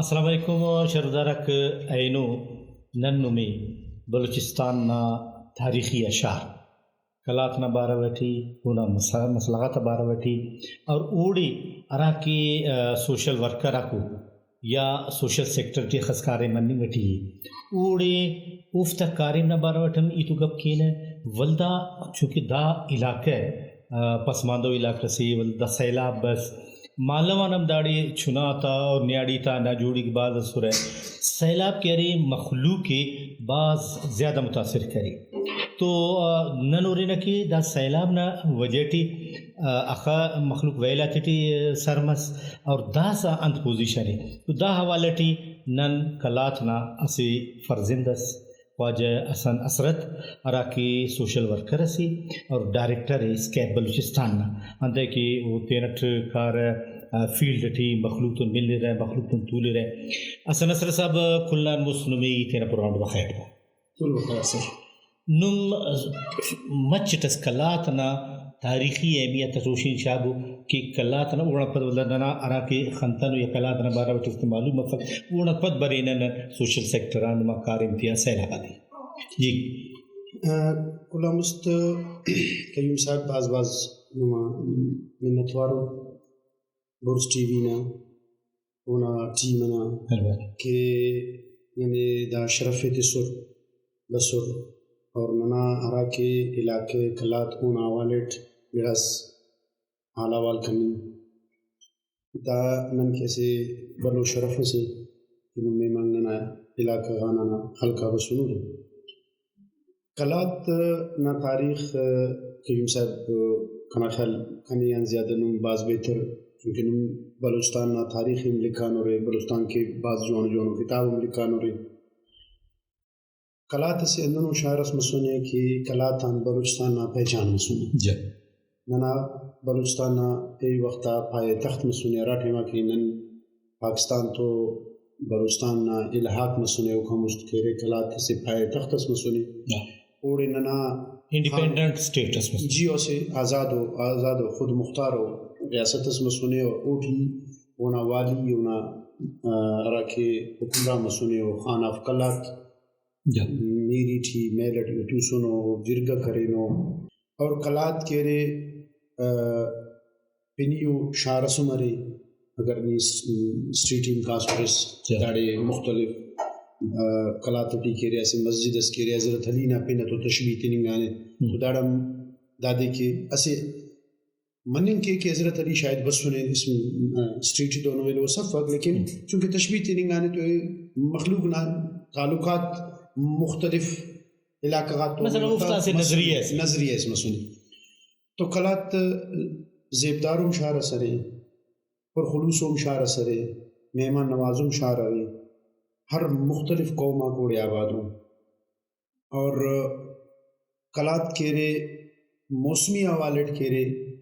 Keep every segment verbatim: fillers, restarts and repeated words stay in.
السلام علیکم شرفدار آک، اینو نن نمے بلوچستان نا تاریخی آ شار قلات نا بارو ٹی، اونا مس-، مسئلہ غاتا بارو ٹی، اور اوڑے ہراکہ، آ، سوشل ورکر آکو یا سوشل سیکٹر ٹی اخس کاریم مننگ ٹی ءِ، اوڑے اوفتا کاریم نا بارو ٹی ہم ہیت و گپ کینہ۔ ولدا چونکہ دا علاقہ، آ، پسماندہ علاقہ سے، ولدا سیلاب بس، مالو آن ہم داڑے چنا تا اور نیاڑی تا ناجوڑیک بھاز اسرہ۔ سیلاب کہ ارے مخلوق ءِ بھاز زیادہ متاثر کرے۔ تو، آ، نن ہرنہ کہ دا سیلاب نا وجہ ٹی، آ، اخہ مخلوق ویل آتیٹی، آ، سر مس اور داسہ انت پوزیشن ءِ۔ تو دا حوالہ ٹی نن قلات نا اسہ فرزند اس خواجہ حسن حسرت، ہراکہ سوشل ورکر اسے اور ڈائریکٹر ءِ اسکیپ بلوچستان نا، انتئے کہ او تینٹ کارہ، آ، فیلڈ ٹی مخلوق تون ملرہ، مخلوق تون تولرہ۔ حسن حسرت صاحب، کل آن مست نمے ای تینا پروگرام ٹی بخیر۔ تول بخیر سر۔ نم مچٹ اس قلات نا تاریخی اہمیت اس روشن شاغو کہ قلات نا، اوڑان پد ولدا ننا ہراکہ خنتنو یا قلات نا بارو ٹی است معلوم مفک، اوڑان پد برینہ نن سوشل سیکٹر آ نما کاریم تیا سیلاب آتے۔ جی۔ آ، کل آن مست قیوم صاحب بھاز بھاز نما منت وارو۔ بڑز ٹی وی نا، اونا ٹیم ئنا ہربر۔ کہ ننے دا شرف ءِ تسر، بسر، اور ننا ہراکہ علاقہ قلات اونا حوالہ اٹ گڑاس حال احوال کننگ۔ دا نن کہ اسہ بھلو شرف اسے کہ نم مہمان ننا علاقہ غا ننا خلق آ بسنورے۔ قلات نا تاریخ، قیوم صاحب، کنا خیال کنے آن زیادہ نم بھاز بہتر، چونکہ نم بلوچستان نا تاریخ ہم لکھانورے، بلوچستان کے بھاز جوانو جوانو کتاب ہم لکھانورے۔ قلات اسہ ہندنو شار اس مسنے کہ قلات آن بلوچستان نا پہچان مسنے۔ جی۔ ننا بلوچستان نا ایوخت آ پائے تخت مسنے، ہرا ٹائما کہ نن پاکستان تو بلوچستان نا الحاق مسنے، اوکان مست کہ ارے قلات اسہ پائے تخت اس مسنے۔ ہاں۔ اوڑے ننا انڈیپینڈنٹ اسٹیٹ اس مسنے۔ جی، اسہ آزاد و، آزاد و خود مختار و ریاست اس مسنے، اور اوٹی اونا والی، اونا، آ، ہراکہ حکمران مسنے، او خان آف قلات۔ جا۔ میری ٹی محل ٹی او توسنو، جرگہ کرینو، اور قلات کہ ارے، آ، پنی او شار ئس ہم ارے، اگر نی اس-، اسٹریٹ ہم کاسرس، جا۔ داڑے مختلف، آ، قلات ٹی کہ ارے اسہ مسجد اس کہ ارے حضرت علی نا پن تو تشبیہ تننگانے، ہم۔ تو داڑان دادے کہ اسہ مننگ کے کہ حضرت علی شاید بسنے اس، آ، اسٹریٹ ٹی دہنو ایلو اس افک، لیکن ہم۔ چونکہ تشبیہ تننگانے تو اے مخلوق نا تعلقات مختلف علاقہ غاتو مثلاً اوفتا اسہ مسنے، نظریہ اسے۔ نظریہ اس مسنے۔ تو قلات زیبدار ہم شار ئس ارے، پرخلوص ہم شار ئس ارے، مہمان نواز ہم شار ارے، ہر مختلف قوم آک اوڑے آباد ءُ۔ اور قلات کہ ارے موسمی حوالہ اٹ کہ ارے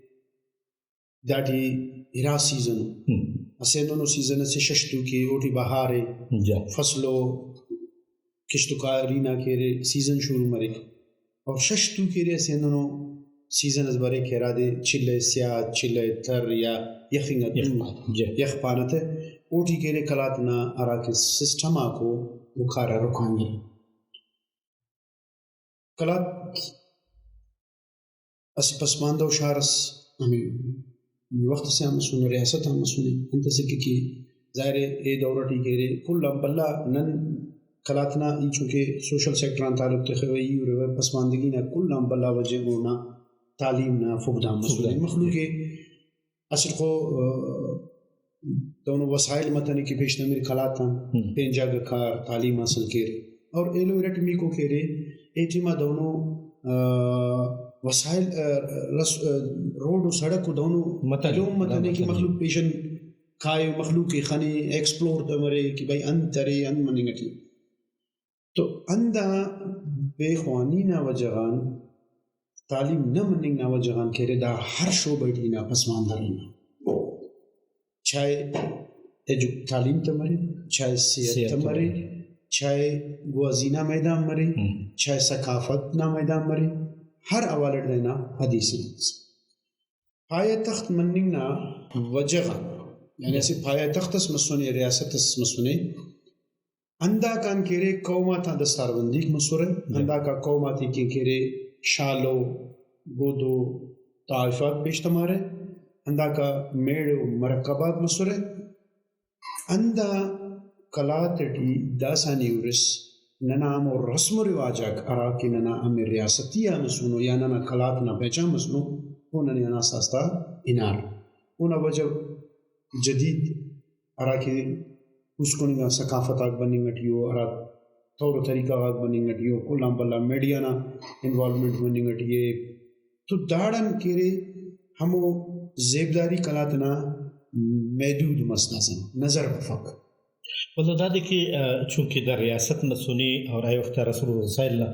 داٹی ارا سیزن ءُ۔ ہم۔ اسہ ہندنو سیزن اسے شش تو کہ اوٹی بہار ءِ، جا۔ فصل ءُ کشت و کاری نا کہ ارے سیزن شروع مریک۔ اور شش تو کہ ارے اسہ ہندنو سیزن اس بریک کہ ہرادے چلہ سیاہ، چلہ تر یا یخ انگا یخ تو پانہ، جی۔ یخ پانہ تہ، اوٹی کہ ارے قلات نا ہراکہ سسٹم آکو او کارہ رکھانگرہ۔ قلات اسہ پسماندہ ءُ شار اس ہمے وخت اسے آن مسنے، ریاست آن مسنے، انت اسے کہ، کہ ظاہر ءِ اے دور ٹی کہ ارے کل آن بھلا نن قلات نا، ای چونکہ سوشل سیکٹر آن تعلق تخوہ، ای ہُرِوہ، پسماندگی نا کل آن بھلا وجہ اونا تعلیم نا فقدان مسنے۔ فقدان۔ مخلوق ءِ اسٹ خو، آ، دہنو وسائل متنے کہ پیش تمر قلات آن، ہم۔ پین جاگہ کار، تعلیم حاصل کیر۔ اور ایلو ارٹ میکو کہ ارے، اے ٹائما دہنو، آ، وسائل، آ، رس-، آ، روڈ و سڑک و دہنو متنے۔ ایلو متنے کہ مخلوق پیشن کائے، مخلوق ءِ خنے، ایکسپلور تمرے کہ بھئی انت ارے، انت مننگ ٹی۔ تو ہندا بے خوانی نا وجہ غان، تعلیم نہ مننگ نا وجہ غان کہ ارے دا ہر شعبہ ٹی نا پسماندہ رہنا۔ چاہے ایجو-، تعلیم تہ مرے، چاہے صحت صحت تہ تہ مرے، مرے۔ چاہے گوازی نا میدان مرے، ہم۔ چاہے ثقافت نا میدان مرے، ہر حوالہ ٹی تینا حدیث ءِ۔ پایہ تخت مننگ نا وجہ غان یعنی اسہ پایہ تخت اس مسنے، ریاست اس مسنے۔ ہنداکان کہ ارے قوم آتا دستار بندیک مسرہ، ہنداکا قوم آتیکن کہ ارے شال و گد و طائفات پیش تمارہ، ہنداکا میڑ و مرکبات مسرہ۔ ہندا قلات ٹی داسہ نی ہرس، ننا ہمو رسم و رواج آک ہرا کہ ننا ہمے ریاستی آ مسنو یا ننا قلات نا پہچان مسنو، او ننے ہندا ساستا ہنار۔ اونا وجہ جدید ہرا کہ پوسکننگ آ ثقافت آک بننگ ٹی او، ہرا طور و طریقہ غاک بننگ ٹی او، کل آن بھلا میڈیا نا انوالومنٹ مننگ ٹی ء۔ تو داڑان کہ ارے ہمو زیبداری قلات نا محدود مس داسہ نظر بفک۔ ولدا دادے کہ، آ، چونکہ دا ریاست مسنے اور اے وخت آ رسم و رسائل نا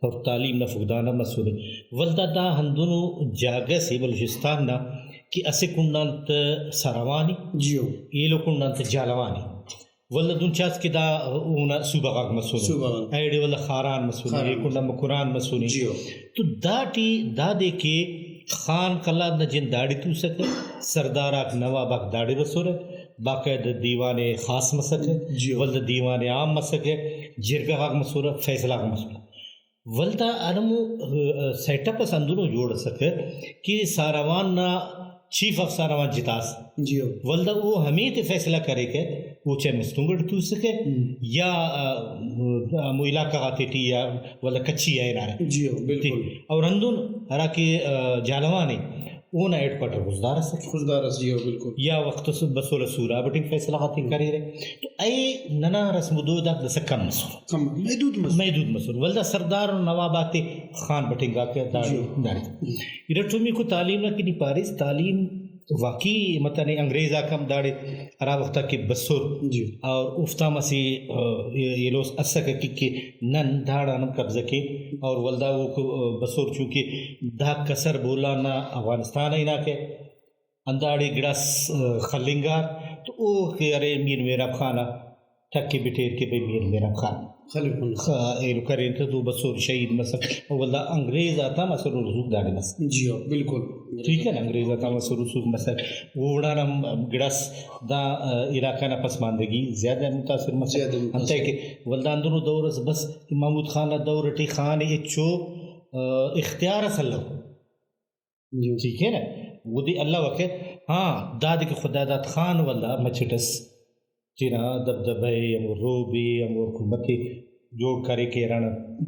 اور تعلیم نا فقدان ہم مسنے، ولدا دا ہندنو جاگہ سے بلوچستان نا کہ اسہ کنڈ آن تہ ساراوان ء، جیو۔ ایلو کنڈ آن تہ جھالاوان ء۔ ولدا دہن چاس کہ دا اونا صوبہ غاک مسنے۔ صوبہ غاک۔ ایڑے ولدا خاران مسنے، خاران۔ اے کنڈا مکران مسنے۔ جیو۔ تو داٹی دادے کہ خان قلات نا جند داڑے توسکہ، سردار آک نواب آک داڑے بسرہ، باقاعدہ دیوان خاص مسکہ، جیو۔ ولدا دیوان عام مسکہ، جرگہ غاک مسرہ، فیصلہ غاک مسرہ۔ ولدا ہندنو، ا، سیٹ اپ اس ہندنو جوڑ اسکہ کہ ساراوان نا چیف آف ساراوان جتاس۔ جیو۔ ولدا او ہمیتے فیصلہ کریکہ، او چائے مستونگ اٹ توسکہ ہم۔ یا، ا، ہمو علاقہ غاتے ٹی یا ولدا کچھی آ ہنارہ۔ جیو، بالکل۔ ٹھیک۔ اور ہندن ہرا کہ، ا، جھالاوان ء، اونا ہیڈ کوارٹر خضدار اسکہ۔ خضدار اس، جیو، بالکل۔ یا وخت اس بسولہ سوراب اٹی فیصلہ غاتے کریرہ۔ تو اے ننا رسم و دود آک داسہ کم مسر۔ کم، محدود مسر۔ محدود مسر۔ ولدا سردار و نواب آتے خان بٹنگاکہ داڑے، جی۔ داڑے۔ ہم۔ ارٹمیکو تعلیم نا کہ نی پاریس، تعلیم واقعی متنے انگریز آک ہم داڑے ہرا وخت آ کہ بسر، جی۔ اور اوفتا ہم اسہ، آ، ایلوس اسکہ کہ، کہ نن داڑان ہم قبضہ کین اور ولدا او، آ، بسر، چونکہ دا کسر بولان نا افغانستان آ ہناکہ۔ ہنداڑے گڑاس، آ، خلنگار تو او کہ ارے میر مہراب خان آ ٹک ء بٹیر کہ بھئی میر مہراب خان خلفون۔ خ-، ایلو کرین تہ تو بسر شہید مسک۔ او ولدا انگریز آتا مسر و رسوخ داڑے مسک۔ جی ہو، بالکل۔ ٹھیک ہے نا، انگریز آتا مسر و رسوخ مسک۔ اوڑان ہم گڑاس دا، آ، علاقہ نا پسماندگی زیادہ متاثر مسک۔ زیادہ متاثر۔ انتئے کہ ولدا ہندنو دور اس بس محمود خان نا دور ٹی خان ہچو، آ، اختیار اس الو۔ جی۔ ٹھیک ہے نا؟ اودے الوکہ، ہاں، دادے کہ خداداد خان ولدا مچٹ ئس تینا دبدبہ ء، ہمو رعب ء، ہمو حکومت ء جوڑ کریکہ ہرانا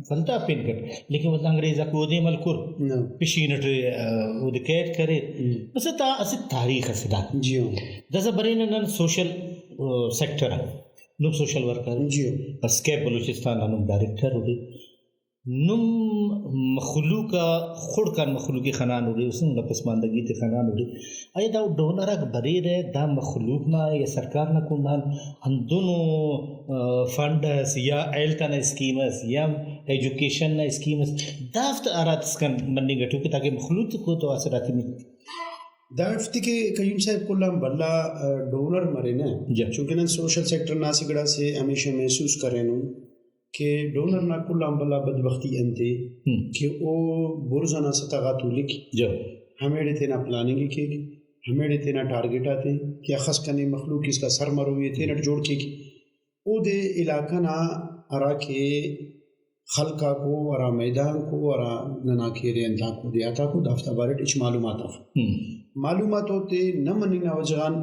ولدا پین کٹ، لیکن ولدا انگریز آک اودے ہم ہلکر، نہ۔ پشین اٹ، آ، اودے قید کریر۔ ہم۔ بس دا اسہ تاریخ اسے دا۔ جی ہاں۔ داسہ برینہ نن سوشل، آ، سیکٹر آ، نم سوشل ورکر، جی ہاں۔ اسکیپ بلوچستان نا نم ڈائریکٹر اودے۔ نم مخلوق آ، خڑک آن مخلوق ء خنانورے، اسے نا پسماندگی تے خنانورے۔ اے دا ڈونر آک بریرہ، دا مخلوق نا یا سرکار نا کنڈان ہندنو، آ، فنڈ اس یا ہیلتھ نا اسکیم اس یا ایجوکیشن نا اسکیم اس، دافتا ہراتسکان مننگ اٹی ء کہ تاکہ مخلوق تے تو آسراتی ملے۔ دافتے کہ قیوم صاحب کل آن بھلا، آ، ڈونر مرینہ۔ جی۔ چونکہ نن سوشل سیکٹر نا اسہ گڑاسے ہمیشہ محسوس کرینن۔ کہ ڈونر نا کل آن بھلا بدبختی انت ء ہم۔ کہ او بڑز انا سطح غا تولک، جا۔ ہمیڑے تینا پلاننگ ء کیک، ہمیڑے تینا ٹارگٹ آتے کہ اخس کنے مخلوق اسکا سر مروئی ء تینٹ جوڑ کیک۔ اودے علاقہ نا ہرا کہ خلق آکو، ہرا میدانکو، ہرا ننا کہ ارے انتاکو دیہاتاکو، دافتا بارٹ ہچ معلومات اف۔ ہم۔ معلومات اوتے نہ مننگ نا وجہ غان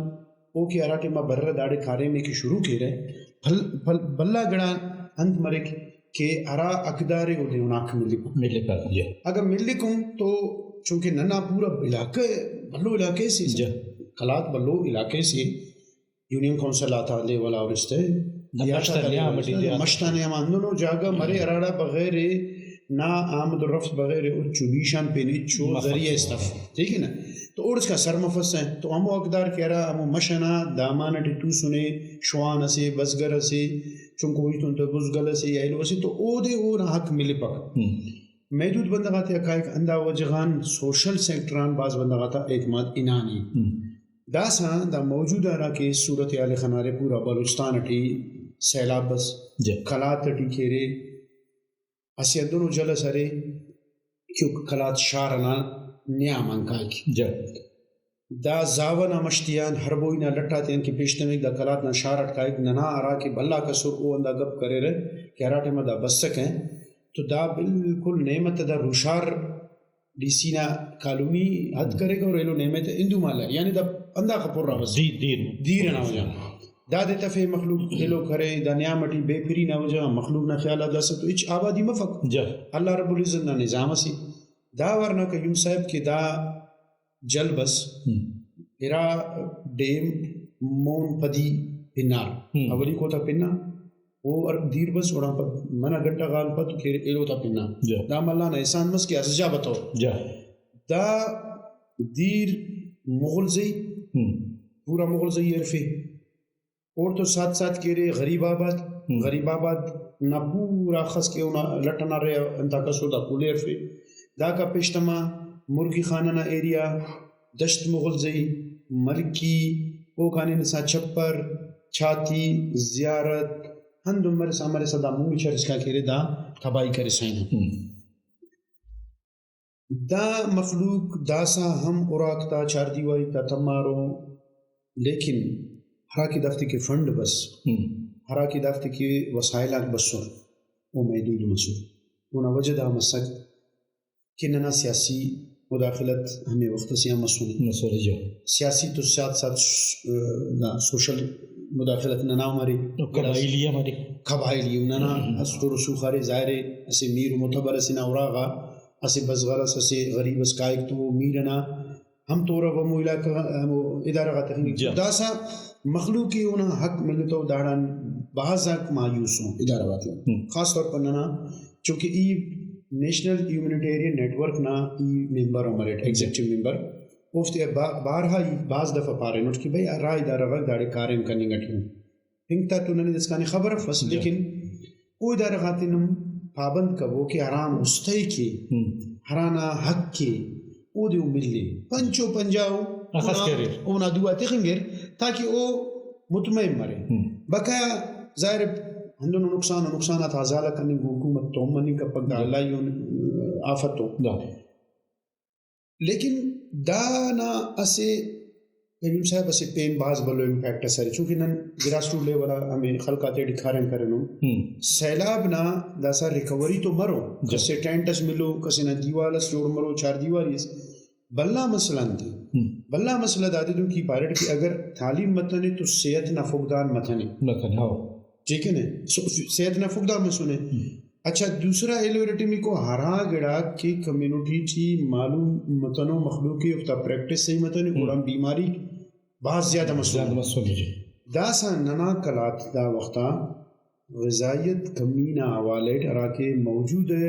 او کہ ہرا ٹائما بریرہ داڑے کاریم ء کہ شروع کیرہ، بھل-، بھل-، بھلا گڑا انت مریک کہ ہرا حقدار ء اودے اونا حق ملپک۔ ملپک، جی۔ اگہ ملکن تو چونکہ ننا پورا علاقہ بھلو علاقہ سے، جی۔ قلات بھلو علاقہ سے، یونین کونسل آتا لیول آ ہرستے، دا یا مش تا تا لیول نیام اٹی آ، دے آ۔ مش تا نیام آ ہندنو جاگہ مرے ہراڑا بغیر نا آمد و رفت بغیر اچ و بیش آن پین ہچو مفک۔ ذریعہ اس تف، ٹھیک ہے نا؟ تو اوڑسکان سر مفسہ۔ تو ہمو حقدار کہ ہرا ہمو مش ئنا دامان ئٹی توسنے، شوان ئسے، بزگر ئسے، چنکو ہیتون تہ بزگل ئسے یا ایلو ئسے، تو اودے اونا حق ملپک۔ ہم۔ محدود بندغ آتیا کائک، ہندا وجہ غان سوشل سیکٹر آن بھاز بندغ آتا اعتماد ہنانے۔ ہم۔ داسہ دا موجودہ ہرا کہ صورتحال خنارے پورا بلوچستان ئٹی سیلاب بس، جی۔ قلات ئٹی کیرے، اسہ ہندنو جلس ارے کہ او قلات شار ئنا نیام آن کائک۔ جا۔ دا زاوہ نا مش تیان ہربوئی نا لٹ آتیان کہ پیشتمک دا قلات نا شار اٹ کائک، ننا ہرا کہ بھلا کسر او ہندا گپ کریرہ کہ ہرا ٹائما دا بسکہ تو دا بالکل نیمہ تا دا روشار ڈی سی نا کالونی حد کریکہ اور ایلو نیمہ تا ہندو مالہ، یعنی دا ہنداخہ پورا بس دیر، دیر۔ دیر ئنا وجہ۔ دادے تفے مخلوق ایلو کرے، دا نیام ٹی بے پری نا وجہ غان مخلوق نا خیالات داسہ تو ہچ آبادی مفک۔ جا۔ اللہ رب العزت نا نظام اسے۔ دا ورنا قیوم صاحب کہ دا جل بس ہم۔ ارا ڈیم مون پدی پنار۔ ہم۔ اولیکو تا پنا او ہر دیر بس اوڑان پد منہ گھنٹہ غان پد کہ ایلو تا پنا۔ جا۔ دا ملانا احسان مس کہ اسہ جا بتو۔ جا۔ دا دیر مغل زئی، ہم۔ پورا مغل زئی ہرفے۔ اوڑتون ساتھ ساتھ کہ ارے غریب آباد، ہم۔ غریب آباد نا پورا اخس کہ اونا لٹ ئنا ارے انتا کسر دا کل ارفے۔ داکا پیشتما مرغی خانہ نا ایریا، دشت مغل زئی، ملکی، اوکان ہنسا چھپر، چھاتی، زیارت، ہندن مرسا مرسا دا مونی چرسکا کہ ارے دا تباہی کرسا ہنا۔ ہم۔ دا مخلوق داسہ ہم اراک تا چاردیواری تا تمارو، لیکن ہراکہ دافتے کہ فنڈ بس، ہم۔ ہراکہ دافتے کہ وسائل آک بسر، او محدود مسر۔ اونا وجہ دا مسک کہ ننا سیاسی مداخلت ہمے وخت اسے آ مسنے۔ مسنے، جا۔ سیاسی تو ساتھ ساتھ س-، نا سوشل مداخلت ننا ہم ارے۔ قبائلی ہم ارے۔ قبائلی ہم ننا ہم۔ اسٹ و رسوخ ارے، ظاہر ہے اسہ میر و معتبر اسے نا اراغا اسہ بزغر اس، اسہ غریب اس کائک تو او میر ئنا ہم تورو، ہمو علاقہ، ہمو ادارہ غا تخنگک۔ جا۔ داسہ مخلوق ءِ اونا حق ملتو، داڑان بھاز آک مایوس ءُ ادارہ غاتیان۔ ہم۔ خاص طور پر ننا، چونکہ ای نیشنل ہیومینیٹیرین نیٹ ورک نا ای ممبر ہم اریٹ، ایگزیکٹو ممبر، اوفتے با-، بارہا ای بھاز دفعہ پارینٹ کہ بھئی ہرا ادارہ غاک داڑے کاریم کننگ اٹی ءُ۔ ہنگ تا تو ننے داسکان خبر افس، جی۔ لیکن او ادارہ غاتیان ہم پابند کبو کہ ہرا مستحق ءِ، ہم۔ ہرانا حق ءِ، اودے او ملے۔ پنچ و پنجاہ او اخس اونا، کریر۔ اونا دو آ تخنگیر تاکہ او مطمئن مرے۔ ہم۔ بقایا ظاہر ہے ہندنو نقصان و نقصانات آزالہ کننگ حکومت تو ہم مننگ کپک، دا جی۔ اللہ ءِ آفت ءُ۔ دا۔ لیکن دانا اسہ، کریم صاحب، اسہ پین بھاز بھلو امپیکٹ اس ارے، چونکہ نن گراس روٹ لیول آ ہمے خلق آتیٹی کاریم کرینن۔ ہم۔ سیلاب نا داسہ ریکوری تو مرو، جی۔ کسے ٹینٹ اس ملو، کسے نا دیوال اس جوڑ مرو، چار دیواری اس، بھلا مسئلہ انتے؟ ہم۔ بھلا مسئلہ دادے دن کہ پاریٹ کہ اگر تعلیم متنے تو صحت نا فقدان متنے۔ متنے، ہاؤ۔ ٹھیک ہے نا؟ سو-، صحت نا فقدان مسنے۔ ہم۔ اچھا، دوسرا ایلو ارٹمیکو ہرا گڑاک کہ کمیونٹی ٹی معلوم متنو، مخلوق ءِ اوفتا پریکٹس صحیح متنے، ہم۔ اوڑان بیماری بھاز زیادہ مسنے۔ زیادہ مسنے، جی۔ داسہ ننا قلات دا وختا غذائیت کمی نا حوالہ اٹ ہراکہ موجودہ،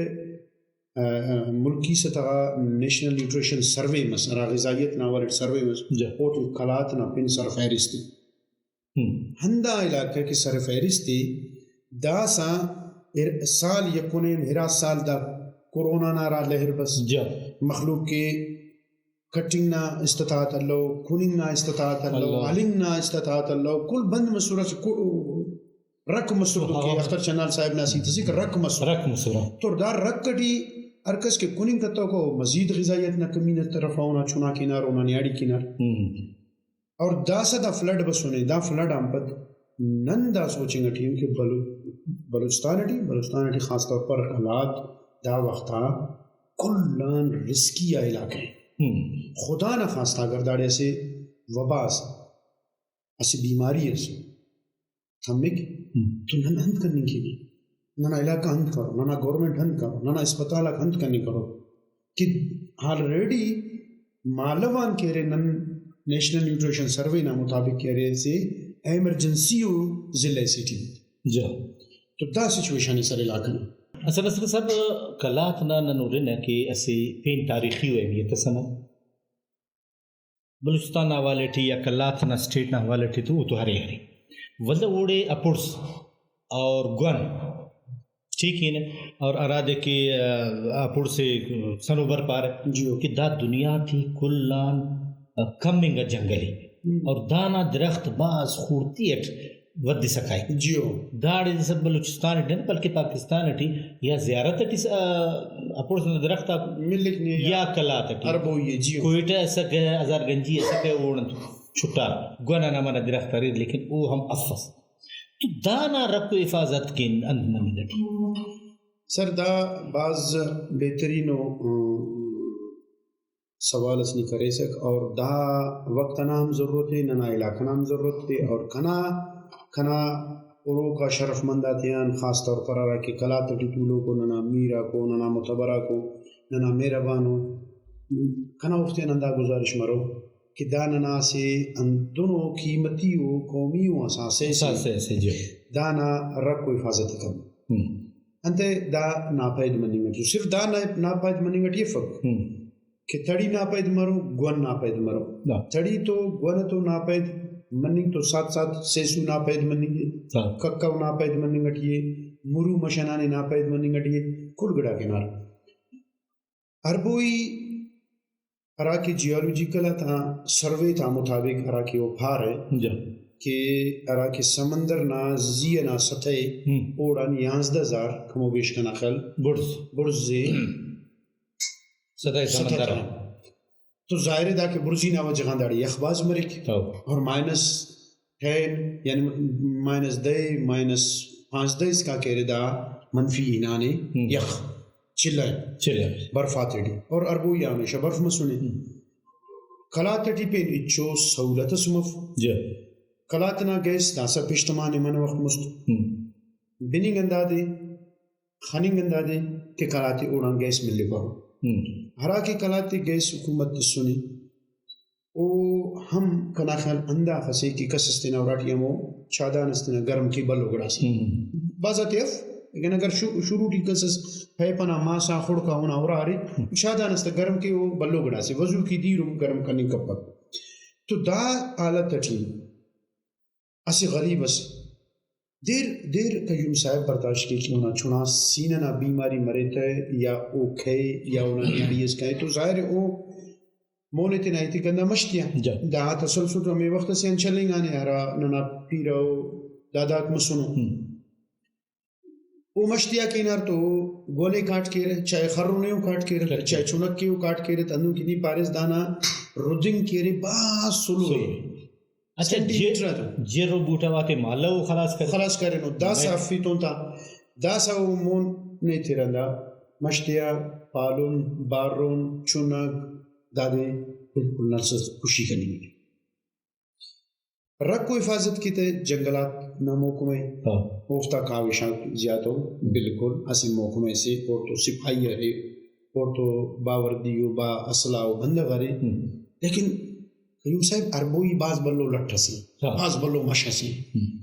آ، آ، ملکی سطح غا نیشنل نیوٹریشن سروے مس، ہرا غذائیت نا حوالہ اٹ سروے مس، جی۔ اوٹی قلات نا پن سرفہرست ءِ۔ ہم۔ ہندا علاقہ کہ سرفہرست ءِ، داسہ ار-، سال یکونیم ارا سال دا کورونا نا ہرا لہر بس، جا۔ مخلوق کہ کٹنگ نا استطاعت الو، کننگ نا استطاعت الو، الو۔ ہلنگ نا استطاعت الو، کل بند مسر، اسہ کو-، رکھ مسر تو کہ ہاں۔ اختر چنال صاحب نا اسہ ہیت اسے کہ رکھ مسر۔ رکھ مسر۔ تو دا رکھ ٹی ہر کس کہ کننگ کتوکو، مزید غذائیت نا کمی نا طرف آ اونا چناک ہنار، اونا نیاڑیک ہنار۔ ہم۔ اور داسہ دا فلڈ بسنے، دا فلڈ آن پد نن دا سوچنگ ٹی ان کہ بلو-، بلوچستان ٹی، بلوچستان ٹی خاص طور پر قلات دا وخت آ کل آن رسکی آ علاقہ ءِ۔ ہم۔ خدا نخواستہ اگر داڑے اسہ وبا اس، اسہ بیماری اس، تمک، ہم۔ تو نن انت کننگ کینہ؟ ننا علاقہ انت کرو؟ ننا گورنمنٹ انت کرو؟ ننا اسپتال آک انت کننگ کرو؟ کہ آلریڈی مالو آن کہ ارے نن نیشنل نیوٹریشن سروے نا مطابق کہ ارے اسہ ایمرجنسی ءُ ضلع اسے ٹی۔ جا۔ تو دا سچویشن اس ارے علاقہ نا۔ اصل، اصل صاحب، قلات نا نن ہُرنہ کہ اسہ پین تاریخی ءُ اہمیت اس امر۔ بلوچستان نا حوالہ ٹی یا قلات نا اسٹیٹ نا حوالہ ٹی تو او تو ارے ارے، ولدا اوڑے اپڑس اور گون ٹھیک ہی نے، اور ہرادے کہ، آ، اپڑس ئے صنوبر پارہ، جی۔ کہ دا دنیا ٹی کل آن، آ، کم انگا جنگل ءِ۔ ہم۔ اور دانا درخت بھاز خوڑتی اٹ ودسا کائک۔ جیو۔ داڑے داسہ بلوچستان اٹی نہ بلکہ پاکستان اٹی یا زیارت اٹی س-، آ، ہپوڑ درخت آک ملک نے یا قلات اٹی۔ اربوئی اے، جیو۔ کوئٹہ اسکہ، ہزار گنجی اسکہ، اوڑان چھٹار۔ گون انا منہ درخت اریر، لیکن او ہم افس۔ تو دانا رکھ و حفاظت کن انت مننگ اٹی؟ سر، دا بھاز بہترین و، ام، سوال اس نی کریسک، اور دا وقت انا ہم ضرورت ءِ، ننا علاقہ نا ہم ضرورت ءِ، اور کنا، کنا ہروکا شرف مند آتیان، خاص طور پر ہرا کہ قلات ٹی تولوکو، ننا میر آکو، ننا معتبر آکو، ننا مہربانو، کنا اوفتیان ہندا گزارش مرو کہ دا ننا اسہ ہندنو قیمتی و قومی و اثاثہ سے، اثاثہ سے، جی۔ دانا رکھ و حفاظت ءِ کن۔ ہم۔ انتئے دا ناپید مننگ اٹی، صرف دا نا-، ناپید مننگ اٹی افک۔ ہم۔ کہ تڑی ناپید مرو، گون ناپید مرو۔ ہاں۔ تڑی تو گون تو ناپید مننگ تو ساتھ ساتھ سیسو ناپید مننگ ءِ، ہاں۔ ککو ناپید مننگ اٹی ءِ، مرو مش ہنانے ناپید مننگ اٹی ءِ، کل گڑاک ہنار۔ اربوئی ہرا کہ جیولوجیکل آتا سروے تا مطابق ہرا کہ او پارہ جا۔ کہ ہرا کہ سمندر نا زی ئنا سطح ءِ، ہم۔ اوڑان یانزدہ ہزار کمو بیش کنا خیال بڑز۔ بڑز ءِ۔ سطح سطح سمندر۔ تو ظاہر ہے دا کہ برزی نا وجہ غان داڑے یخ بھاز مریک۔ ہو۔ اور مائنس ٹین، یعنی مائنس دہ، مائنس پانزدہ اسکا کہ ارے دا منفی ہنانے ہم۔ یخ چلہ۔ چلہ۔ برف آتیٹی۔ اور اربوئی آ ہمیشہ برف مسنے۔ ہم۔ قلات ٹی پین ہچو سہولت اس مف۔ جی۔ قلات نا گیس داسہ پیشتمانے منہ وخت مست۔ ہم۔ بننگ ہندادے، خننگ ہندادے کہ قلات ءِ اوڑان گیس ملپرو۔ ہم۔ ہرا کہ قلات ءِ گیس حکومت تسنے، او ہم کنا خیال ہنداخسے کہ کس اس تینا اراٹی ہمو چادان اس تینا گرم کے بھلو گڑاسے۔ ہم۔ بھاز آتے اف، لیکن اگر شو-، شروع ٹی کس اس پیپ ئنا ماسا خڑکا اونا ارا ارے، ہم۔ چادان اس تہ گرم کے او بھلو گڑاسے، وضو کی دیر ہم گرم کننگ کپک۔ تو دا حالت ٹی اسہ غریب اس دیر دیر قیوم صاحب برداشت کے کہ اونا چنا سینہ نا بیماری مرے تہ یا او کھئے یا اونا نیاڑی اس کائے تو ظاہر ہے او مون ءِ تینا ایتے کندا مش تیا۔ جا۔ دا تسلسل تو ہمے وخت اسے آن چلینگانے ہرا ننا پیرہ و داداک مسنو۔ ہم۔ او مش تیا کینار تو گونے کاٹ کیرہ، چاہے خرنے او کاٹ کیرہ، کاٹ کیرہ۔ چاہے چنک کے او کاٹ کیرہ، ہندن کہ نی پاریس دانا ردنگ کیرے بھاز سلو ءِ۔ سلو۔ اچھا، سینٹی میٹر آ تو۔ جر و بوٹا واتے مالو خلاص کرے۔ خلاص کرینو، داسہ افیتون تا، داسہ او مون نے تیرہ ہندا مش تیا پالن، بارن، چنک، دادے بالکل نسل کشی کننگ۔ رکھ و حفاظت کے تہ جنگلات نا محکمہ ءِ، ہاں۔ اوفتا کاوشاک زیات ءُ، بالکل اسہ محکمہ سے، اوڑتون سپاہی ارے، اوڑتون باوردی ءُ با اسلحہ ءُ بندغ ارے، ہم۔ لیکن قیوم صاحب، اربوئی بھاز بھلو لٹ اسے، ہاں۔ بھاز بھلو مش اسے۔ ہم۔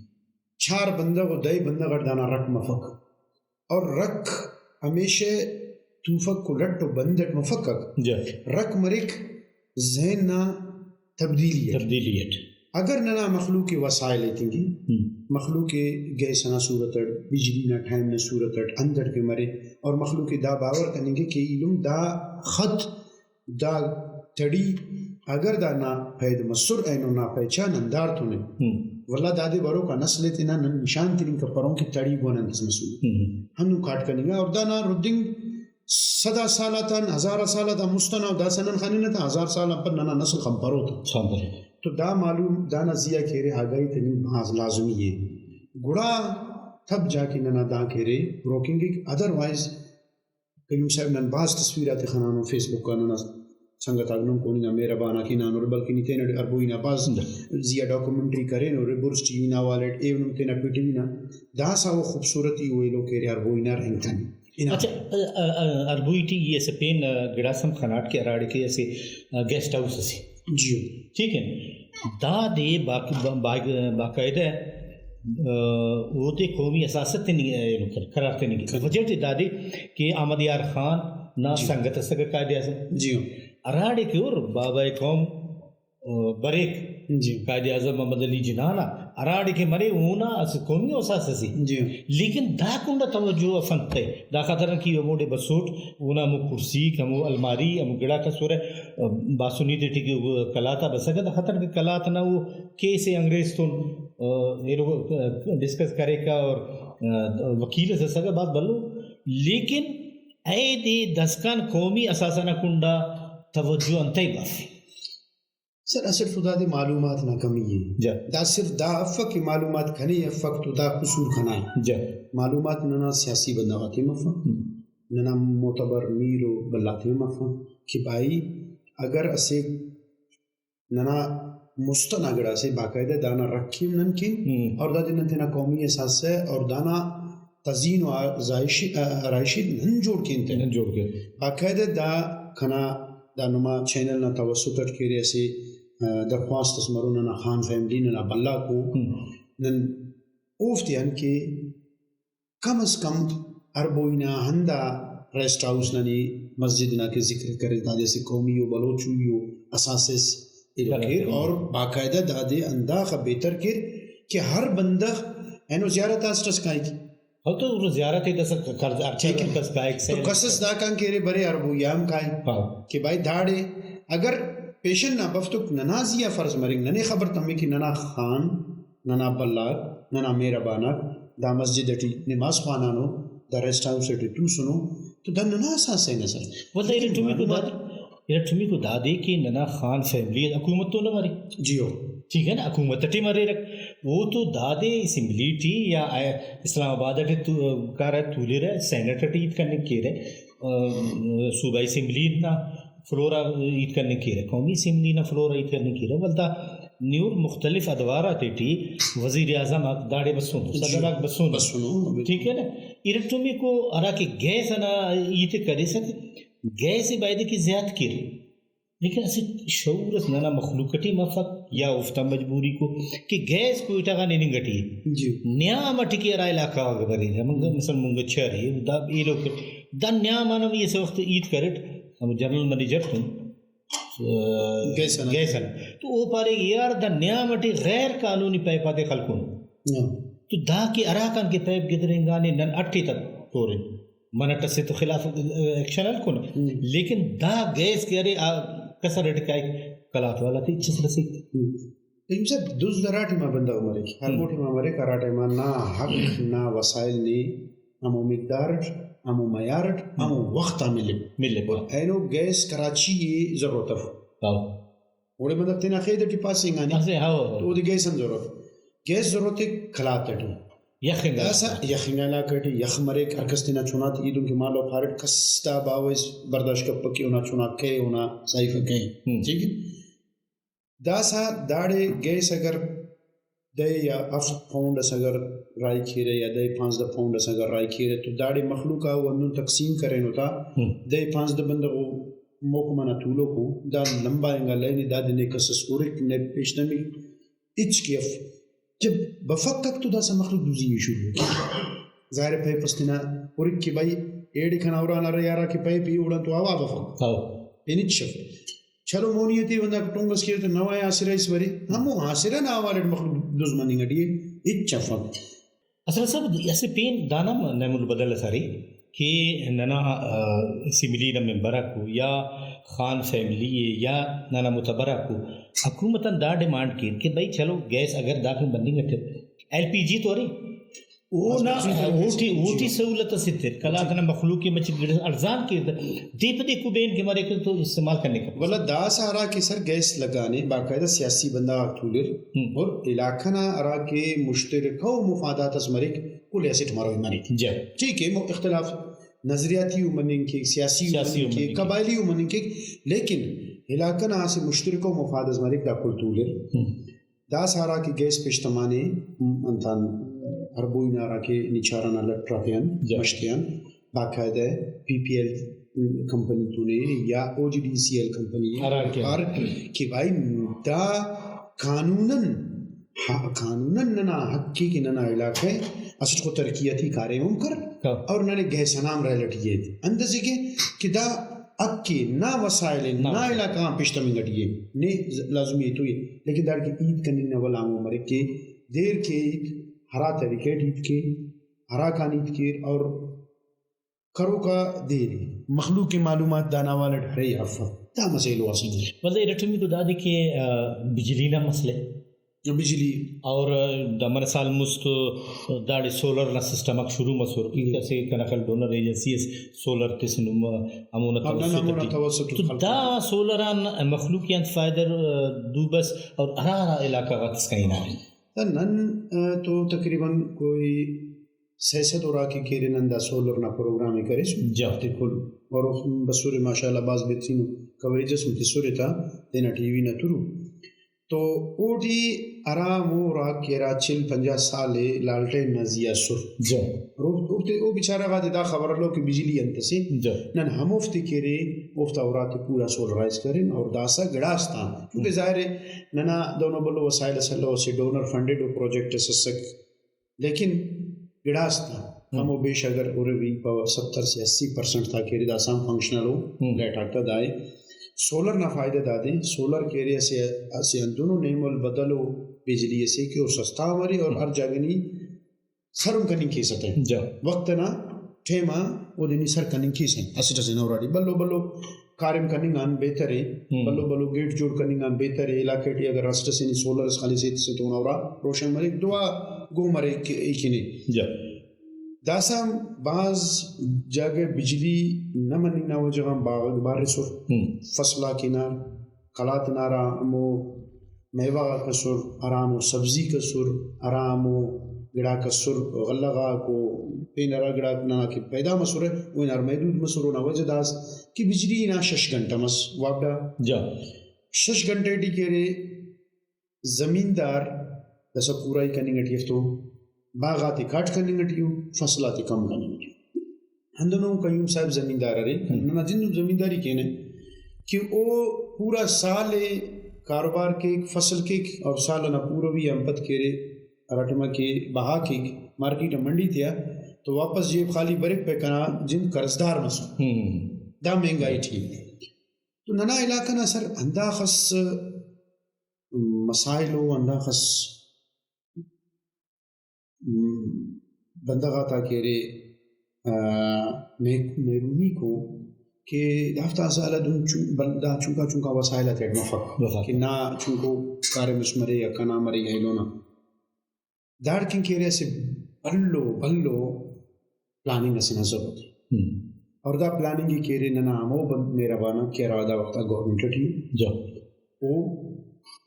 چار بندغ و دہ بندغ اٹ دانا رکھ مفک۔ اور رکھ ہمیشہ توفک و لٹ و بند اٹ مفکک۔ جا۔ رکھ مریک ذہن نا تبدیلی اٹ۔ تبدیلی اٹ۔ اگر ننا مخلوق ءِ وسائل ایتنگے، ہم۔ مخلوق ءِ گیس ئنا صورت اٹ، بجلی نا ٹائم نا صورت اٹ، اندڑ کہ مرے، اور مخلوق ءِ دا باور کننگے کہ ایلم دا خط، دا تڑی اگر دا نا پید مسر اینو نا پہچان اندار تون ءِ۔ ہم۔ ولدا دادے بروکا نسل ءِ تینا نن نشان تننگ کپرون کہ تڑی گون انت اس مسنے۔ ہم۔ ہندن کاٹ کننگا اور دانا ردنگ صد آ سال آتان، ہزار آ سال آتان مست ئنا، داسہ نن خننہ تا ہزار سال آن پد ننا نسل خنپرو تا۔ خنپرو۔ تو دا معلوم، دانا زی آ کہ ارے آگاہی تننگ بھاز لازمی ءِ۔ گڑا تب جا کہ ننا دا کہ ارے روکنگک، ادروائز قیوم صاحب نن بھاز تصویر آتے خنانو فیس بک آ، ننا سنگت آک نم کوننگا مہربان آک ہنانر، بلکہ نی تینٹ اربوئی نا بھاز زی آ ڈاکومنٹری کرینر، برز ٹی وی نا حوالہ اٹ ایہن نم تینا پی ٹی وی نا داسہ او خوبصورتی او ایلو کہ ارے اربوئی نا رہینگ کن۔ ہنا۔ اچھا، ا-، ا-، ا-، اربوئی ٹی ای اسہ پین، ا، گڑاس ہم خناٹ کہ ہراڑے کہ اسہ، ا، گیسٹ ہاؤس اسے۔ جی۔ ٹھیک ہے۔ دادے باق-، با-، با-، باقاعدہ، ا، اوتے قومی اثاثہ تننگ، ا، اینو کر-، قرار تننگ۔ وجہ ٹی دادے کہ احمد یار خان نا جی۔ سنگت اسکہ قائد اعظم۔ جی۔ ہراڑے کہ ہر بابائے قوم، ا، بریک، جی۔ قائد اعظم محمد علی جناح نا ہراڑے کہ مرے اونا اسہ قومی اثاثہ سے۔ جی۔ لیکن دا کنڈا توجہ اف انتئے؟ دا خاطر کہ ہموڑے بسوٹ، اونا ہمو کرسیک، ہمو الماری، ہمو گڑاک اسرہ، ا، باسنی تیٹی کہ قلات آ بسکہ، دا خاطر کہ قلات نا او کیس ءِ انگریز تون۔ آ، ایلو، آ، ڈسکس کریکہ اور، آ، وکیل اس اسکہ بھاز بھلو، لیکن اے دے داسکان قومی اثاثہ نا کنڈا توجہ انتئے بافے؟ سر، اسٹ تو دادے معلومات نا کمی ءِ۔ جا۔ دا صرف دا افک کہ معلومات کنے افک تو دا قصور کنا ءِ۔ جا۔ معلومات ننا سیاسی بندغ آتے ہم افک، ہم۔ ننا معتبر میر و بھلا تے ہم افک کہ بھائی، اگر اسہ ننا مست ئنا گڑاسے، باقاعدہ دانا رکھ ہم نن کین، ہم۔ اور دادے نن تینا قومی اثاثہ اور دانا تزئین و آرائشی، آ، آرائشی نن جوڑ کین تینا۔ نن جوڑ کین۔ باقاعدہ دا کنا دا نما چینل نا توسط اٹ کہ ارے اسہ، آ، درخواست اس مرو ننا خان فیملی ننا بھلاکو، ہم۔ نن اوفتیان کہ کم از کم ہربوئی نا ہندا ریسٹ ہاؤس نا نی مسجد نا کہ ذکر کرے، دادے اسہ قومی و بلوچی و اثاثہ اس ایلو کر۔ اور باقاعدہ دادے ہنداخہ بہتر کر کہ ہر بندغ اینو زیارت آ اسٹ اس کائک۔ ہو تو زیارت ءِ داسہ کر-، ہر ٹھیک ہے۔ کس کائک تو سیل کس اس دا کان کہ ارے برے ہربوئی آ ہم کائک۔ ہاں۔ کہ بھائی داڑے اگر پیشن نا بفتک ننا زی آ فرض مرنگ، ننے خبر تمے کہ ننا خان، ننا بھلاک، ننا مہربانک دا مسجد اٹی نماز خوانانو، دا ریسٹ ہاؤس اٹی توسنو، تو دا ننا اثاثہ نا سر۔ ولدا ارٹمیکو داد-، ارٹمیکو دادے کہ ننا خان فیملی حکومت تو نہ مرے۔ جی ہو۔ ٹھیک ہے نا، حکومت اٹی مریرک۔ او تو دادے اسمبلی ٹی یا اسلام آباد اٹی تو-، کارہ تولرہ، سینٹ اٹی ہیت کننگ کیرہ، آ، صوبائی اسمبلی نا فلور آ ہیت کننگ کیرہ، قومی اسمبلی نا فلور آ ہیت کننگ کیرہ، ولدا نیور مختلف ادوار آتیٹی وزیر اعظم آک داڑے بسونو، صدر آک بسونو۔ بسونو، بالکل۔ ٹھیک ہے نا؟ ارٹمیکو ہرا کہ گیس ئنا ہیت ءِ کریسہ، گیس ءِ بایدے کہ زیات کیرے، لیکن اسہ شعور اس ننا مخلوق ٹی مفک یا اوفتا مجبوری کو کہ گیس کوئٹہ غان ہننگ ٹی ءِ۔ جی۔ نیام ٹی کہ ہرا علاقہ غاک بریرہ، منگا، مثلاً منگچہ ارے، دا ایلو کہ دا نیام آن ہم ای اسہ وخت ہیت کریٹ، ہمو جنرل منیجر تون، آ، گیس ئنا۔ گیس ئنا۔ تو او پارے کہ یار دا نیام ٹی غیر قانونی پائپ آتے خلکونو۔ ہاں۔ تو دا کہ ہراکان کہ پائپ گدرینگانے نن اٹی تا تورن۔ منٹ اسے تو خلاف ایکشن ہلکنو۔ ہم۔ لیکن دا گیس کہ ارے آ کسر اٹ کائک، قلات والا تے ہچس رسیک۔ ہم۔ رحیم صاحب، دزد ہرا ٹائما بندغ مریک، ہر ہم۔ ہمو ٹائما مریک، ہرا ٹائما نا حق، نا وسائل نے ہمو مقدار اٹ، ہمو معیار اٹ، ہم۔ ہمو وخت آ ملک۔ ملک۔ اینو گیس کراچی ءِ ضرورت اف۔ ہاں۔ اوڑے بندغ تینا خید اٹی پاسینگانے۔ اسہ، ہاں، ہاں۔ تو اودے گیس ہم ضرورت۔ گیس ضرورت ءِ قلات اٹی۔ یخ انگا داسہ علاقہ۔ یخ انگا علاقہ ٹی یخ مریک، ہر کس تینا چناتے ایدن کہ مالو پاریٹ، کس تا باوہ اس برداشت کپک کہ اونا چنا کہے، اونا صحیفہ کہے۔ ہم۔ ٹھیک ہے؟ داسہ داڑے گیس اگر دہ یا ہفت پاؤنڈ اس اگر راہی کیرہ یا دہ پانزدہ پاؤنڈ اس اگر راہی کیرہ تو داڑے مخلوق آ او ہندن تقسیم کرینو تا، ہم۔ دہ پانزدہ بندغ او محکمہ نا تولوک او، دا لمبا انگا لائن ءِ، دادے نے کس اس ہرک، نے پیش تمک، ہچ کہ اف۔ جب بفکک تو داسہ مخلوق دزی ءِ شروع ءِ۔ ظاہر ہے پائپ اس تینا ہرک کہ بھائی ایڑے کنا ہرا نا رہی ہرا کہ پائپ ای اوڑان تو ہوا بفک۔ ہاؤ۔ پین ہچ اف۔ چلو مونی تے بندغ ٹونگ اس کیر تو نوا آسرہ اس برے۔ ہمو آسرہ نا حوالہ اٹ مخلوق دز مننگ اٹی ءِ، ہچ افک۔ اصل صاحب، اسہ پین دانا ہم نعم البدل اس ارے کہ ننا، آ، اسمبلی نا ممبر آکو یا خان فیملی ءِ یا ننا متبر آکو حکومت آن دا ڈیمانڈ کیر کہ بھئی چلو گیس اگر داکان بننگ اٹی ایل پی جی تو ارے، اونا بس، بس، بس، اوٹی، جی، اوٹی جی۔ سہولت اس ایتر، قلات نا مخلوق ءِ مچہ گڑاس ارزان کیر تہ، دے پہ دے کبین کہ مریک تو استعمال کننگ کپک۔ ولدا داسہ ہرا کہ سر گیس لگانے، باقاعدہ سیاسی بندغ آک تولر، ہم۔ اور علاقہ نا ہرا کہ مشترکہ و مفادات اس مریک، کل اسٹ مروئی مریک۔ جی۔ ٹھیک ہے، مو-، اختلاف نظریاتی و مننگ کیک، سیاسی و سیاسی و مننگ کیک، مننگ کیک۔ قبائلی و مننگ کیک، لیکن علاقہ نا اسہ مشترکہ و مفاد اس مریک، دا کل تولر۔ ہم۔ داسہ ہرا کہ گیس پیش تمانے، انتان ہربوئی نا ہرا کہ نی چارہ نا لٹ آتیان، جا۔ مش تیان، باقاعدہ پی پی ایل کمپنی تونے یا O G D C L company ہرا کہ ہر کہ بھائی دا قانوناً، ہا، قانوناً ننا حق ءِ کہ ننا علاقہ اسٹ کو ترقیاتی کاریم ہم کر ہاں۔ اور ننے گیس انام رہل اٹی ایت۔ اندازے کہ، کہ دا حق ءِ، نا وسائل ءِ، نا نا وسائل۔ علاقہ غان پیش تمنگ اٹی ءِ، نے ز-، لازمی ءِ تو ءِ۔ لیکن داڑکن ہیت کننگ نا ولا ہمو مریک کہ دیر کے ہیت، ہرا طریقہ ٹی ہیت کے، ہراکان ہیت کیر اور کروکا دیر ءِ۔ مخلوق ءِ معلومات دانا حوالہ اٹ ہرے یا افک، دا مسئلہ اسے۔ ولدا ارٹمیکو دادے کہ، آ، بجلی نا مسئلہ، بجلی۔ اور دا منہ سال مست داڑے سولر نا سسٹم آک شروع مسر، جی۔ اسہ کنا خیال ڈونر ایجنسی اس سولر تس نم ہمونا ہاں، نن توسط ہمونا اٹی۔ توسط تو خلق۔ دا سولر آن مخلوق ءِ انت فائدہ دو بس، اور ہرا ہرا علاقہ غاتسکا ہنارے؟ دا نن، آ، تو تقریباً کوئی سہ سد اراکے کہ ارے نن دا سولر نا پروگرام ءِ کریسن۔ جا۔ اوفتے کل اور بسرے ماشاءاللہ بھاز بہترین کوریج اس ہم تسرے تا تینا ٹی وی نا تھرو۔ تو اوٹی ہرا ہمو اراک کہ ہرا چل پنجاہ سال ءِ لالٹین نا زی آ اسر۔ جا۔ اور او-، اوفتے او بیچارہ غاتے دا خبر الو کہ بجلی انت اسے۔ جا۔ نن ہموفتے کہ ارے اوفتا اراتے پورا سولرائز کرین اور داسہ گڑاس تا چونکہ ظاہر ءِ ننا دہنو بھلو وسائل اس الو، اسہ ڈونر فنڈڈ او پروجیکٹ اس اسک۔ لیکن گڑاس تا ہم۔ کم و بیش اگر ارے بھی پاوہ ستر سے اسی پرسنٹ تا کہ ارے داسہ ہم فنکشنل او ہم۔ لائٹ آک تا دائے۔ سولر نا فائدہ دادے، سولر کہ ارے اسہ، اسہ ہندنو نعم البدل و بجلی اسے کہ او سستا ہم ارے اور ہم۔ ہر جاگہ نی سر ہم کننگ کیسہ تہ۔ جا۔ وقت انا ٹائم آ اودے نی سر کننگ کیسہ۔ اسٹ اسہ نہ اراٹی بھلو بھلو کاریم کننگ آن بہتر ءِ، ہم۔ بھلو بھلو گیٹ جوڑ کننگ آن بہتر ءِ، علاقہ ٹی اگر رسٹ اسے نی سولر اس خلیسے تسے تو اونا ارا روشن مریک، دعا گو مریک ای کنے۔ جا۔ داسہ ہم بھاز جاگہ بجلی نہ مننگ نا وجہ غان باغ آک بارسر، ہم۔ فصل آک ہنار، قلات نا ہرا ہمو میوہ غاک اسر، ہرا ہمو سبزیک اسر، ہرا ہمو گڑاک اسر، غلہ غاک و پین ہرا گڑاک ننا کہ پیدا مسرہ، او ہنار محدود مسر۔ اونا وجہ دا ئس کہ بجلی نا شش گھنٹہ مس وابڈا۔ جا۔ شش گھنٹہ ٹی کہ ارے زمیندار داسہ پورائی کننگ ٹی اف تو باغ آتے کاٹ کننگ ٹی او، فصل آتے کم کننگ ٹی او۔ ہندنو قیوم صاحب زمیندار ارے، ہم۔ ننا جندن زمینداری کینہ کہ او پورا سال ءِ کاروبار کیک، فصل کیک اور سال ئنا پوروی آن پد کہ ارے ہرا ٹائما کہ بہا کیک مارکیٹ آ منڈی تیا تو واپس جیب خالی بریک پہ کنا جند قرضدار مسر۔ ہم۔ دا مہنگائی ٹی۔ تو ننا علاقہ نا سر ہنداخس مسائل او، ہنداخس بندغ آتا کہ ارے، آ، مہ-، محرومیکو کہ دافتا سال آ دہن چن-، بل-، دا چنکا چنکا وسائل آتیٹ مفک مفک۔ کہ نا چنکو کاریم اس مرے یا کنا مرے یا ایلو نا۔ داڑکن کہ ارے اسہ بھلو بھلو پلاننگ اسے نا ضرورت ءِ۔ ہم۔ اور دا پلاننگ ءِ کہ ارے ننا ہمو بند مہربان آک کہ ہرا دا وخت آ گورنمنٹ ٹی ءِ۔ جا۔ او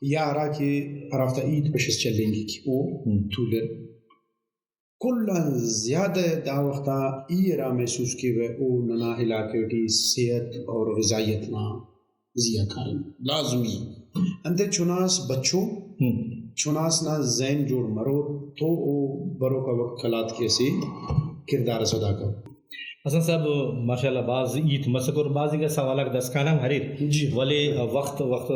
یا ہرا کہ ہرافتا ہیت بشس چلینگک او ہم۔ تولر۔ کل آن زیادہ دا وخت آ ای ہرا محسوس کیوہ او ننا علاقہ ٹی صحت اور غذائیت نا زی آ کاریم لازمی ءِ۔ انتئے چناس بچو، ہم۔ چناس نا ذہن جوڑ مرو تو او بروکا وقت قلات کہ اسہ کردار اس ادا کرو۔ حسن صاحب، ماشاءاللہ بھاز ہیت مسکر، بھاز انگا سوال آک داسکان ہم اریر، جی۔ ولے وخت، وخت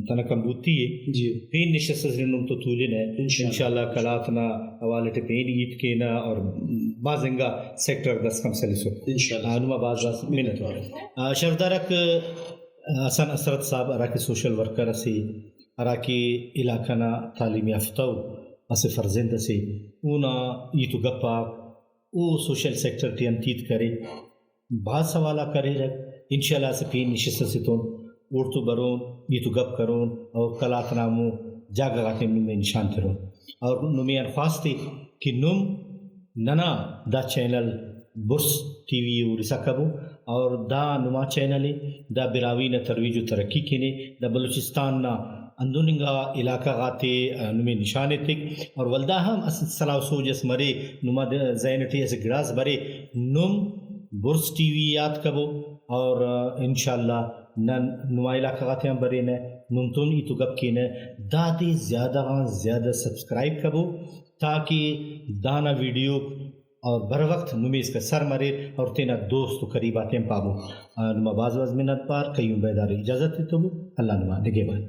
تنکا بوتی ءِ۔ جی۔ پین نشست اسے نم تو تولنہ۔ انشاءاللہ۔ انشاءاللہ قلات نا حوالہ ٹی پین ہیت کینہ اور بھاز انگا سیکٹر داسکان سلسر۔ انشاءاللہ۔ آ، نما بھاز بھاز منت وار۔ آ، شرفدار آک حسن حسرت صاحب ہراکہ سوشل ورکر اسے، ہراکہ علاقہ نا تعلیم یافتہ ءُ اسہ فرزند اسے، اونا ہیت و گپ آک، او سوشل سیکٹر ٹی انت ہیت کرے، بھاز سوال آک کریرہ۔ انشاءاللہ اسہ پین نشست اسے تون اوڑتون برون، ہیت و گپ کرون اور قلات نا ہمو جاگہ غاتے نمے نشان ترون اور نمے آن خواست ءِ کہ نم ننا دا چینل بڑز ٹی وی ءِ ہُرسا کبو اور دا نما چینل ءِ، دا براہوئی نا ترویج و ترقی کن ءِ، دا بلوچستان نا ہندن انگا علاقہ غاتے نمے نشان ایتک اور ولدا ہم اسہ صلاح و سوج اس مرے، نما ذہن ٹی اسہ گڑاس برے، نم بڑز ٹی وی یات کبو اور انشاءاللہ نن نما علاقہ غاتے آن برینہ، نم تون ہیت و گپ کینہ، دادے زیادہ غان زیادہ سبسکرائب کبو تاکہ دانا ویڈیوک اور بر وخت نمے اسکا سر مریر اور تینا دوست و قریب آتے ہم پابو۔ آ، نما بھاز بھاز منت وار، قیوم بیدار اجازت ایتبو، اللہ نما نگہبان۔